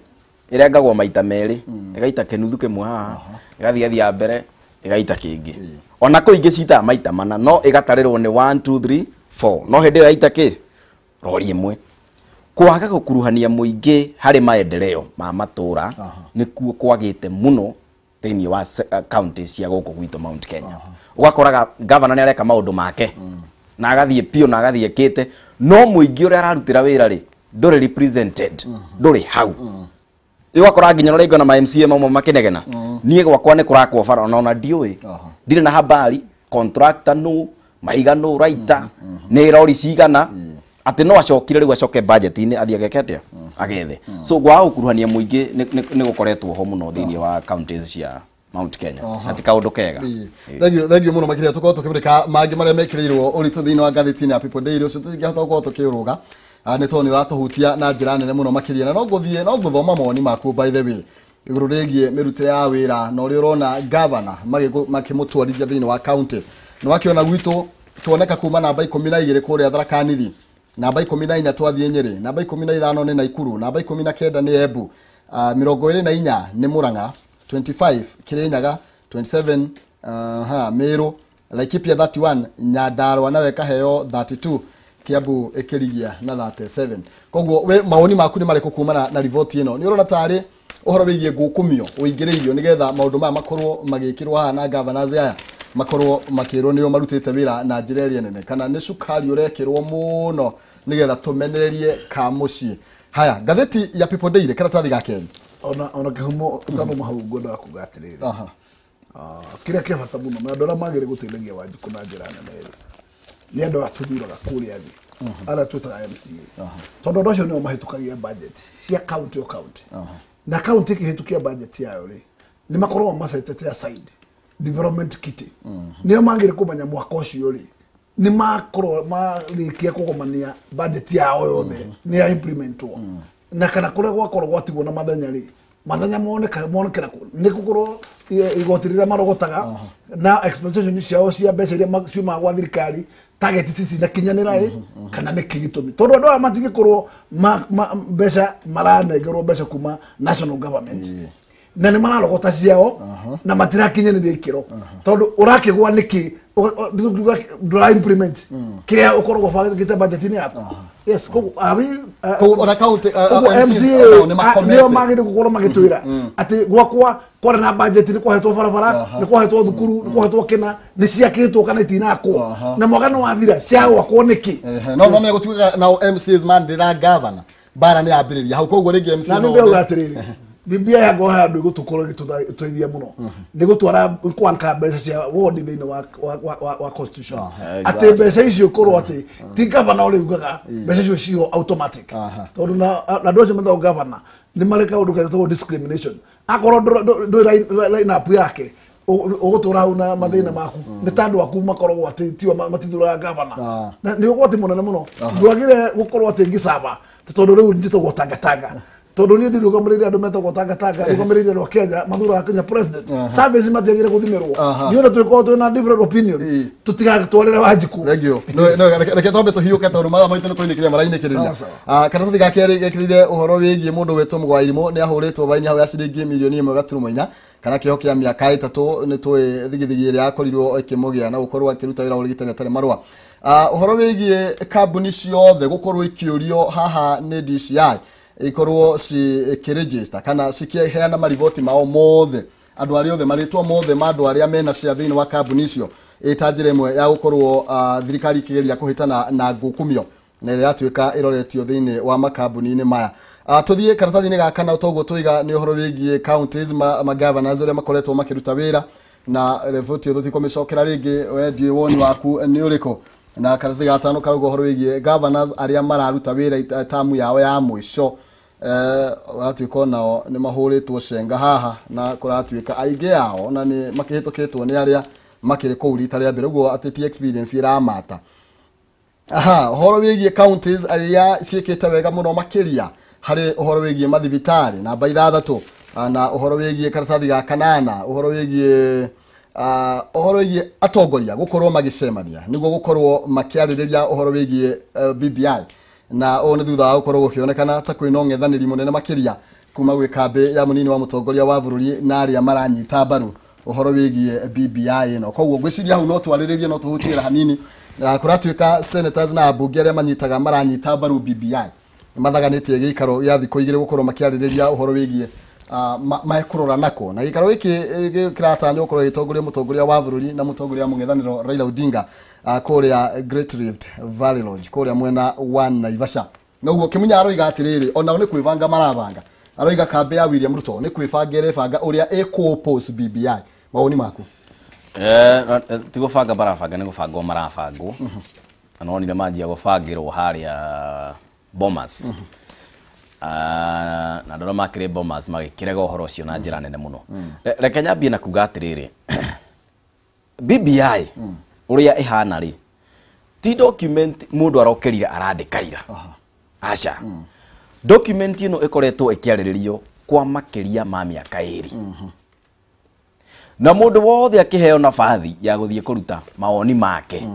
ĩrengagwo maita merĩ, ĩgaita kĩnuthu kĩmwe haha, ĩgathiĩ athiĩ ya mbere, ĩgaita kĩngĩ. Ona kũingĩ citaga maita mana, no ĩgatarĩrwo nĩ 1 2 3 4, no hĩndĩ ĩyo yaita kĩ rori ĩmwe. Kwaga gũkuruhania mũingĩ harĩ maendeleo ma matũra nĩkuo kwagĩte mũno thĩinĩ wa county cia gũkũ gwitũ Mount Kenya. Ũgakoraga governor nĩ areka maũndũ make na agathiĩ piũ na agathiĩ ekĩte, no mũingĩ ũrĩa ararutĩra wĩra rĩ ndũrĩ represented, ndũrĩ hau. Ũgakora nginya ũrĩa na ma MCA mamwe makĩnegena, niĩ gwakwa nĩ kũrakwo bara ona ndiũĩ, ndirĩ na habari, contractor nũ, mahiga nũ raita, nĩ rori cigana, atĩ no acokire rĩu acoke budget-inĩ athiĩ ageke atĩa, agethe. So gwaga gũkuruhania mũingĩ nĩ gũkoretwo ho mũno thĩinĩ wa counties cia Mount Kenya, na ti kaũndũ kega. Thank you mũno makĩria. Tũkorwo tũkĩmũrĩka mangĩ marĩa mekĩrĩirwo ũritũ thĩinĩ wa ngathĩti-inĩ ya People Daily. Ũcio tũtingĩhota gũkorwo tũkĩũrũga nĩ tondũ nĩ ũratũhutia na njĩra nene mũno makĩria, na no ngũthiĩ no ngũthoma mawoni maku by the way igũrũ rĩgiĩ mĩrutĩre ya wĩra na ũrĩa ũrona governor makĩmũtwarithia thĩinĩ wa county. Nĩ wakĩona gwitũ tuoneka kuma namba 12 kũrĩa Tharaka Nithi, namba 14 twathiĩ Nyĩrĩ, namba 15 nĩ Naikuru, namba 19 nĩ Embu, 24 nĩ Murang'a, 25 Kirinyaga, 27 Meru, Laikipia 31, Nyandarua nawe ĩkaheo 32, Kiambu ĩkĩrigia na 37. Koguo we mawoni maku nĩ marĩkũ kumana na riboti ĩno? Nĩ ũrona tarĩ ũhoro wĩgiĩ ngũkũmio ũingĩrĩirio nĩgetha maũndũ maya makorwo magĩkĩrwo haha na governors aya makorwo makĩrwo nĩo marutĩte wĩra na njĩra ĩrĩa nene, kana nĩ cukari ũrekĩrwo mũno nĩgetha tũmenererie ka mũciĩ? Haya, ngathĩti ya People Daily karatathi ga kerĩ. Ona kĩhumo ũtanoma hau ngwendaga kuga atĩrĩrĩ, kĩrĩa kĩa bata mũno na andũ arĩa magĩrĩire gũteithagia Wanjikũ na njĩra nene rĩ, nĩ andũ aya tũthuraga kũrĩa thĩ, arĩa twĩtaga MCA, tondũ andũ acio nĩo mahĩtũkagia budget cia county o county, na county ĩkĩhĩtũkia budget yayo rĩ, nĩ makoragwo macetete aside development kitty. Nĩo magĩrĩire kũmenya mwaka ũcio rĩ nĩ makorwo marĩkia kũgomania budget yao yothe nĩ ya implementwo, na kana kũrĩa gwakorwo gwatigwo na mathenya rĩ, mathenya monekera kũ nĩ gũkorwo igoti rĩrĩa marogotaga na expectation ciao cia mbeca iria ciumaga gwa thirikari target citinakinyanĩra ĩ, kana nĩ kĩ gĩtũmi, tondũ andũ aya matingĩkorwo mbeca maranengerwo mbeca kuma national government na nĩ mararogota ciao na matirakinyanĩria ikĩro, tondũ ũrakĩgwa nĩkĩ ndũra implement kĩrĩa ũkoragwo ũbangĩte budget-inĩ yaku. Yes, koguo ona county MCA nĩo magĩrĩire gũkorwo magĩtwĩra atĩ gwakwa kwarĩ na budget, nĩ kwahetwo barabara, nĩ kwahetwo thukuru, nĩ kwahetwo kĩna, nĩ ciakĩtwo kana itinakwo, na mwaka nĩ wathira ciagwakwo nĩkĩ? No megũtuĩka nao MCAs mandĩra governor bara nĩ yambĩrĩria hau, koguo rĩngĩ MCA na nĩ ndĩrauga atĩrĩrĩ, BBI yango handũ ĩgũtũkorwo ĩgĩtũteithia mũno nĩ gũtwara kwanka mbeca cia ward thĩinĩ wa constitution, atĩ mbeca icio ikorwo atĩ ti governor ũrĩa ugaga mbeca icio cio automatic, tondũ na andũ acio metagwo governor nĩ marĩ kaũndũ getagwo discrimination. Akorwo ndũrĩ line up yake ũgũtũra hau na mathĩna maku, nĩ ta andũ aku makoragwo atĩ tio matithuraga governor, na nĩ ũgwati mũnene mũno. Ndwagĩrĩire gũkorwo atĩ ngĩcaba tondũ rĩu njĩtagwo tangatanga, tondũ niĩ ndirũgamĩrĩire andũ metagwo tangatanga, rũgamĩrĩire andũ a Kenya mathuraga Kenya president. Service matiagĩrĩire gũthimĩrwo, niĩ ona tũgĩkorwo twĩna different opinion tũtigatwarĩre Wanjikũ. Thank you. Reke twambe tũhiũke tondũ mathaa maitũ nĩ kũinĩkĩria marainĩkĩrĩria. Karatathi ga kerĩ gekĩrĩire ũhoro wĩgiĩ mũndũ wĩtwo Mũgwairimũ nĩ ahũrĩtwo baini hau ya ciringi mirioni 1.4 kana kĩoho kĩa mĩaka 3. Nĩ tũĩ thigithigi ĩrĩa yakorirwo ĩkĩmũgĩa na gũkorwo akĩruta wĩra wa ũrigitani atarĩ marũa. Ũhoro wĩgiĩ kambuni ciothe gũkorwo ikĩũrio haha nĩ DCI ikorwo cikĩregister kana cikĩheana mariboti mao mothe, andũ arĩa othe marĩtwa mothe ma andũ arĩa mena share thĩinĩ wa kambuni icio, ĩta njĩra ĩmwe ya gũkorwo thirikari ĩkĩgeria kũhĩtana na ngũkũmio na ĩrĩa yatuĩka ĩroretio thĩinĩ wa makambuni-inĩ maya. Tũthiĩ karatathi-inĩ gaka na toguo tũiga nĩ ũhoro wĩgiĩ counties ma governors ũrĩa makoretwo makĩruta wĩra, na riboti ĩyo tũtikũmĩcokera rĩngĩ. We ndiũĩ woni waku nĩ ũrĩkũ? Na karatathi gatano karauga ũhoro wĩgiĩ governors arĩa mararuta wĩra tamu yao ya mũico, ũratuĩka onao nĩ mahũrĩtwo cenga haha, na kũratuĩka aingĩ ao na nĩ makĩhĩtũkĩtwo nĩ arĩa makĩrĩ kũu rita rĩa mbere, ũguo atĩ ti experience ĩramata. Aha, ũhoro wĩgiĩ counties arĩa ciĩkĩte wega mũno makĩria harĩ ũhoro wĩgiĩ mathibitarĩ namba 6, na ũhoro wĩgiĩ karatathi ga 8, ũhoro wĩgiĩ atongoria gũkorwo magĩcemania nĩguo gũkorwo makĩarĩrĩria ũhoro wĩgiĩ BBI, na ũũ nĩ thutha wa gũkorwo gũkĩonekana ta kwĩna ũng'ethanĩri mũnene makĩria kuma gwĩ kambĩ ya mũnini wa mũtongoria wa bũrũri na arĩa maranyita mbaru ũhoro wĩgiĩ BBI ĩno. Koguo ngwĩciria hau no twarĩrĩrie, no tũhutie hanini. Kũratuĩka senators na ambunge arĩa manyitaga maranyita mbaru BBI mathaganĩtie gĩikaro gĩa thikũ 2 gũkorwo makĩarĩrĩria ũhoro wĩgiĩ mekũrora nako, na gĩikaro gĩkĩ kĩratanywo gũkorwo gĩtongoria mũtongoria wa bũrũri na mũtongoria wa mũng'ethanĩro Raila Odinga kũrĩa Great Rift Valley Lodge kũrĩa mwena wa Naivasha. Na ũguo Kĩmunya aroiga atĩrĩrĩ, onao nĩ kwĩbanga marabanga, aroiga kambĩ ya William Ruto nĩ kwĩbanga ĩrebanga ũrĩa ĩkũ-oppose BBI. Mawoni maku? Ti gũbanga marabanga, nĩ gũbangwo marabangwo. Na nonire manjia gũbangĩrwo harĩa Bomas. Na andũ arĩa makĩrĩ Bomas magĩkĩrega ũhoro ũcio na njĩra nene mũno. Reke nyambie na kuga atĩrĩrĩ, BBI ũrĩa ĩhana rĩ, ti document mũndũ arokerire arandĩka ira. Aca. Document ĩno ĩkoretwo ĩkĩarĩrĩrio kwa makĩria ma mĩaka 2. Na mũndũ wothe akĩheo nabathi ya gũthiĩ kũruta mawoni make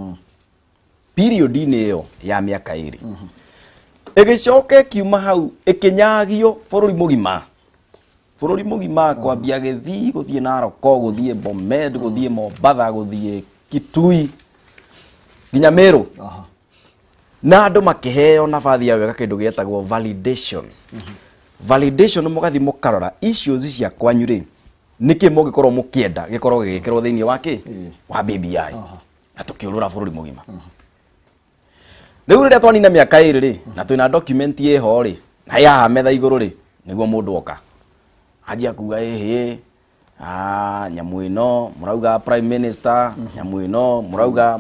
period-inĩ ĩyo ya mĩaka 2. Ĩgĩcoka ĩkiuma hau ĩkĩnyagio bũrũri mũgima. Bũrũri mũgima kwambia Gĩthii, gũthiĩ Narok, gũthiĩ Bomet, gũthiĩ Mombatha, gũthiĩ Kitui nginya Meru. Na andũ makĩheo nabathi ya gwĩka kĩndũ gĩetagwo validation. Validation mũgathiĩ mũkarora issues cia kwanyu rĩ, nĩkĩ mũngĩkorwo mũkĩenda gĩkorwo gĩgĩkĩrwo thĩinĩ wa kĩ? Wa BBI. Na tũkĩũrũra bũrũri mũgima. Rĩu rĩrĩa twanina mĩaka 2 rĩ, na twĩna document ĩho rĩ, na yaha metha igũrũ rĩ, nĩguo mũndũ oka anjia kuga ĩhĩ, nyamũ ĩno mũrauga prime minister, nyamũ ĩno mũrauga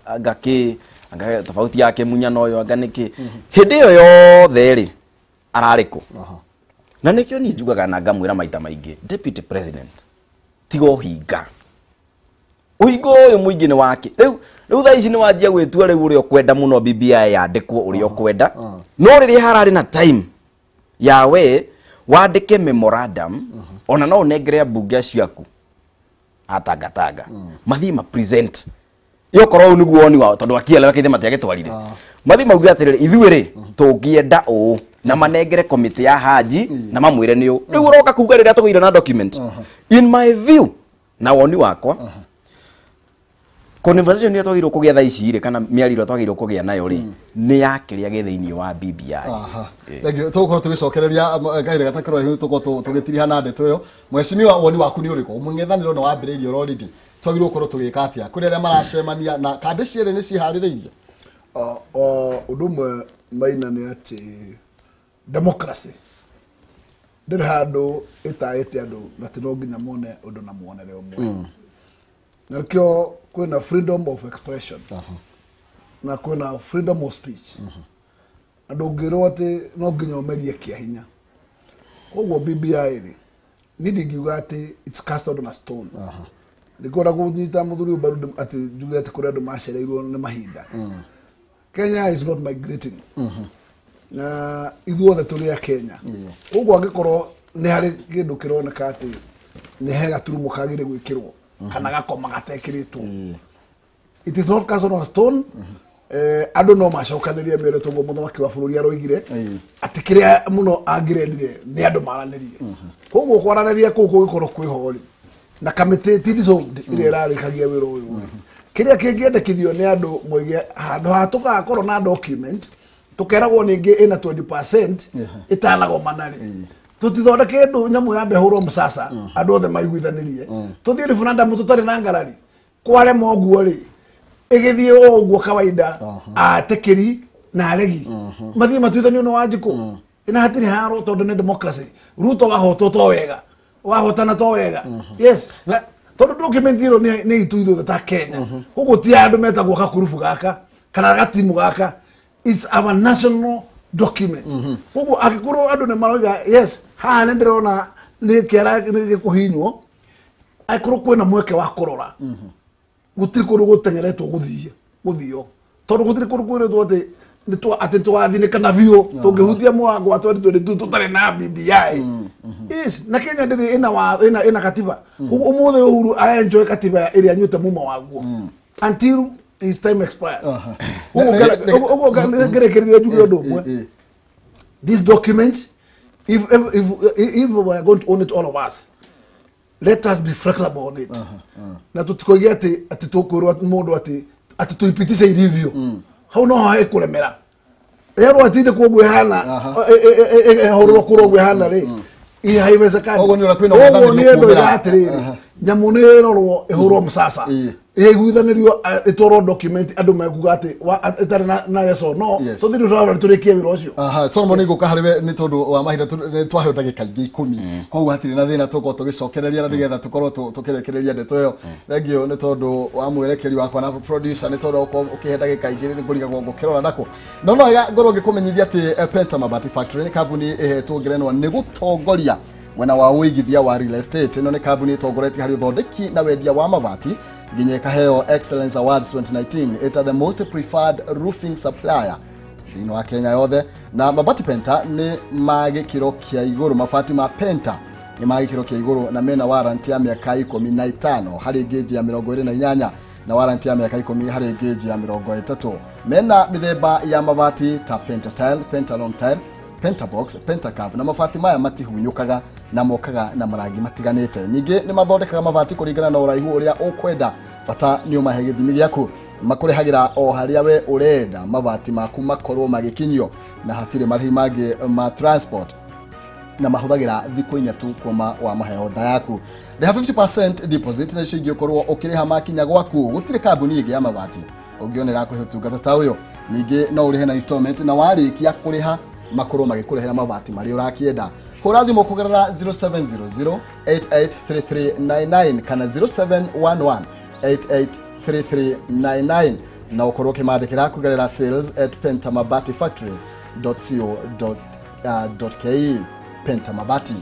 anga kĩ, anga tofauti ya Kĩmunya na ũyũ anga nĩkĩ. Hĩndĩ ĩyo yothe rĩ, ararĩ kũ? Na nĩkĩo niĩ njugaga na ngamwĩra maita maingĩ, deputy president, tiga ũhinga. Ũhinga ũyũ mũingĩ nĩ wake. Rĩu thaa ici nĩ wanjia gwĩtua rĩu ũrĩa ũkwenda mũno BBI yandĩkwo ũrĩa ũkwenda. No rĩrĩa hararĩ na time ya we wandĩke memorandum, ona no ũnengere ambunge acio aku atangatanga mathiĩ ma present yokorwo ũyũ nĩguo woni wao, tondũ akielewa kĩthĩ matiagĩtwarire. Mathiĩ mauge atĩrĩrĩ, ithuĩ rĩ tũngĩenda ũũ, na manengere komĩtĩ ya Haji na mamwĩre nĩ ũũ. Rĩu ũroka kuga rĩrĩa tũgĩire na document. In my view na woni wakwa, conversation ĩrĩa twagĩrĩirwo kũgĩa thaa ici rĩ, kana mĩario ĩrĩa twagĩrĩirwo kũgĩa nayo rĩ, nĩ ya kĩrĩa gĩ thĩinĩ wa BBI. Thank you. Tũgũkorwo tũgĩcokereria kahinda gatakĩrwo tũgũkorwo tũgĩtiriha na ndeto ĩyo. Mheshimiwa, woni waku nĩ ũrĩkũ? Mũng'ethanĩro nĩ wambĩrĩirie already, twagĩrĩirwo gũkorwo tũgĩka atĩa kũrĩ arĩa maracemania na kambĩ cierĩ nĩ ciharĩrĩirie? Ũndũ ũmwe Maina nĩ atĩ democracy ndĩrĩ handũ ĩtaĩte andũ na ti no nginya mone ũndũ na muonere ũmwe. Na nĩkĩo kwĩna freedom of expression na kwĩna freedom of speech. Na ndũngĩrwo atĩ no nginya ũmerie kĩa hinya. Koguo BBI rĩ, niĩ ndingiuga atĩ it's casted on a stone. Nĩkwenda kũnyita mũthuri ũyũ mbaru atĩ njuge atĩ kũrĩ andũ macereirwo nĩ mahinda. Kenya is not migrating. Na ithuothe tũrĩ a Kenya. Koguo angĩkorwo nĩ harĩ kĩndũ kĩroneka atĩ nĩ he gaturumo kagĩrĩire gwĩkĩrwo kana gakoma gatekĩrĩtwo, it is not cast on a stone. Andũ no macokanĩrie mĩario toguo mũthamaki wa bũrũri aroigire atĩ kĩrĩa mũno angĩrendire nĩ andũ maranĩrie. Koguo kwaranĩria kũu kũngĩkorwo kwĩho rĩ, na kamĩtĩ ti dissolved ĩrĩa ĩrarĩkagia wĩra ũyũ, kĩrĩa kĩngĩendekithio nĩ andũ moige handũ ha tũgakorwo na document tũkeragwo ningĩ ĩna 20% ĩtanagomana rĩ, tũtithondeke ndũ nyamũ yambe hũrwo mũcaca andũ othe maiguithanĩrie, tũthiĩ referendum tũtarĩ na ngarari. Kwarema ũguo rĩ, ĩgĩthiĩ o ũguo kawaida, atetĩkĩri na aregi mathiĩ matuithanio nĩ Wanjikũ, na hatirĩ haro tondũ nĩ democracy. Ruto wahotwo to wega, wahotana to wega. Yes. Tondu document ĩno nĩ itu ithuothe ta Kenya. Koguo ti andũ metagwo gakurubu gaka kana gatimu gaka. It's our national document. Koguo angĩkorwo andũ nĩ maroiga yes, haha nĩ ndĩrona nĩ kĩara gĩkũhinywo, angĩkorwo kwĩna mweke wa kũrora, gũtirĩ kũndũ gũteng'eretwo gũthio tondũ gũtirĩ kũndũ kwĩrĩtwo atĩ atĩ tũgathinĩkana biũ tũngĩhutia mũrango wa 2022 tũtarĩ na BBI. Yes, na Kenya ndĩrĩ ĩna katiba. Koguo ũmũthĩ Uhuru arenjoy katiba ĩrĩa anyuĩte muma waguo until his time expires. Ũguo ngerekereria njuge ũndũ ũmwe. This document, if we are going to own it, all of us, let us be flexible on it. Na tutikoige ati tũkwĩrwo mũndũ ati tuipitishe ilivyo. Hau no hae kũremera. Yerwo atinde kuoguo ihana ĩhũrwo kũrwo ũguo ihana rĩ, haiwezekani. Ũguo nĩ ũrĩa kwĩna Ũguo wathani nĩ ĩndo nĩ atĩrĩrĩ, nyamũ nĩ ĩrorwo ĩhũrwo msasa, ĩiguithanĩrio ĩtwarwo document andũ mekuga atĩ ĩtarĩ na yes or no, tũthiĩ tũrabara tũrĩkie wĩra ũcio. Aha, Solomon nĩ ngũka harĩ we nĩ tondũ wa mahinda nĩ twaheo ndagĩka ingĩ 10, koguo hatirĩ na thĩna tũkorwo tũgĩcokereria na nĩgetha tũkorwo tũkĩrekereria ndeto ĩyo. Thengiũ nĩ tondũ wa mwerekeri wakwa na producer nĩ tondũ ũkorwo ũkĩhe ndagĩka igĩrĩ nĩ ngũrigagwo ngũkĩrora nako. No no wega ngorwo ngĩkũmenyithia atĩ Penta Mabati Factory nĩ kambuni ĩhetwo ngerenwa nĩ gũtongoria mwena wa ũigithia wa real estate. Ĩno nĩ kambuni ĩtongoretie harĩ ũthondeki na wendia wa mabati nginya ĩkaheo Excellence Awards 2019 ĩta the most preferred roofing supplier thĩinĩ wa Kenya yothe. Na mabati Penta nĩ ma gĩkĩro kĩa igũrũ, mabati ma Penta nĩ ma gĩkĩro kĩa igũrũ na mena warranty ya mĩaka 15 harĩ gauge ya 28 na warranty ya mĩaka 10 harĩ gauge ya 30. Mena mĩthemba ya mabati ta Penta tile, Penta long tile, Pentabox, Pentacave na mabati maya matihunyũkaga na mokaga na marangi matiganĩte. Ningĩ nĩ mathondekaga mabati kũringana na ũraihu ũrĩa ũkwenda, bata nĩ ũmahe gĩthimi gĩaku. Makũrehagĩra o harĩa we ũrenda mabati maku makorwo magĩkinyio na hatirĩ marĩhi mangĩ ma transport, na mahũthagĩra thikũ 3 tu kuma wa mahe order yaku. Rĩha 50% deposit na icio ingĩ ũkorwo ũkĩrĩha makinya gwaku. Gũtirĩ kambuni ĩngĩ ya mabati ũngĩonera kũhe ũtungata ta ũyũ. Ningĩ no ũrĩhe na installment na warĩkia kũrĩha makorwo magĩkũrehera mabati marĩa ũrakĩenda. Hũra thimũ kũgerera 0700 883399 kana 0711 883399 na ũkorwo ũkĩmandĩkĩra kũgerera sales@pentamabatifactory.co.ke. Penta Mabati,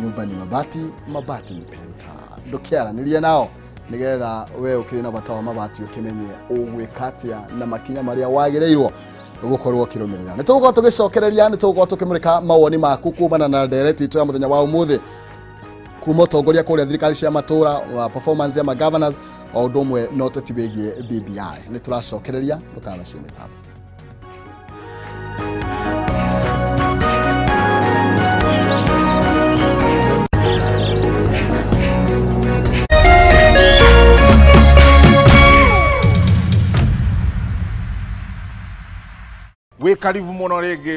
nyumba ni mabati, mabati ni Penta. Ndũkĩaranĩrie nao nĩgetha we ũkĩrĩ na bata wa mabati ũkĩmenye ũgwĩka atĩa na makinya marĩa wagĩrĩirwo gũkorwo ũkĩrũmĩrĩra. Nĩ tũgũkorwo tũgĩcokereria, nĩ tũgũkorwo tũkĩmũrĩka mawoni maku kumana na ndereti itũ ya mũthenya wa ũmũthĩ, kuma ũtongoria kũrĩa thirikari cia matũra, wa performance ya ma governors, o ũndũ ũmwe na ũteti wĩgiĩ BBI. Nĩ tũracokereria, ndũkanacie mĩtambo. Wĩ karibu mũno rĩngĩ.